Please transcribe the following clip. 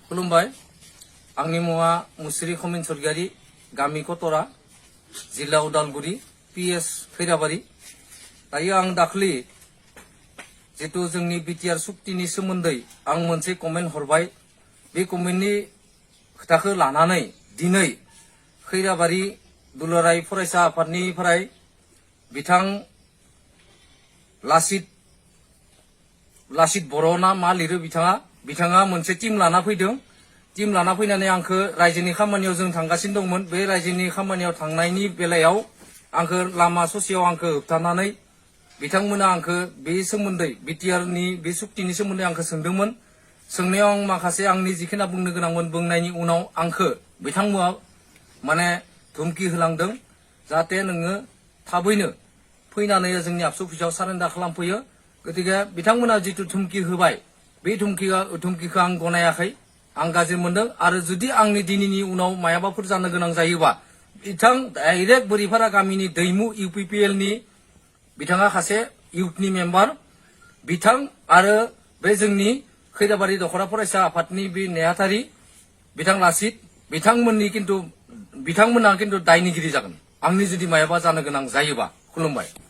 खुलुमबाय आंनि मुङा मुस्रि खमिन सरगियारि गामि कतरा जिल्ला उदालगुरि PS खैराबारि दायो आं दाखलि जितु जोंनि बिटिआर सुक्तिनि सोमोन्दै आं मोनसे कमेन्ट हरबाय बे कमेन्टनि खोथाखौ लानानै दिनै खैराबारि दुलाराय फरायसा आफादनिफ्राय बिथां लासित बर'ना मा लिरो बिथाङा मोनसे टीम लाना फैदों। टीम लाना फैनानै आंखौ रायजोनि खामानियाव जों थांगासिनो दंमोन। बे रायजोनि खामानियाव थांनायनि बेलायाव आंखौ लामा ससेयाव आंखौ होबथानानै बिथांमोना आंखौ बे सोमोन्दै बिटिआरनि बे सुक्तिनि सोमोन्दै आंखौ सोंदोंमोन। सोंनायाव आं माखासे आंनि जिखिना बुंनो गोनांमोन बुंनायनि उनाव आंखौ बिथांमोना माने धुमकि होलांदों जाहाथे नोङो थाबैनो फैनानै जोंनि आबसु अफिसाव सारेन्डार खालामफैयो। गतिके बिथांमोना जितु धुमकि होबाय बे धुमकिखौ आं गनायाखै, आं गाज्रि मोनदों। आरो जुदि आंनि दिनैनि उनाव मायाबाफोर जानो गोनां जायोबा बिथां डाइरेक्ट बोरिफारा गामिनि दैमु UPPL नि बिथाङा सासे इउथनि मेम्बार बिथां आरो बे जोंनि खैराबारि दख'रा फरायसा आफादनि बे नेहाथारि बिथां लासित बिथांमोना किन्तु दायनिगिरि जागोन आंनि जुदि मायाबा जानो गोनां जायोबा। खुलुमबाय।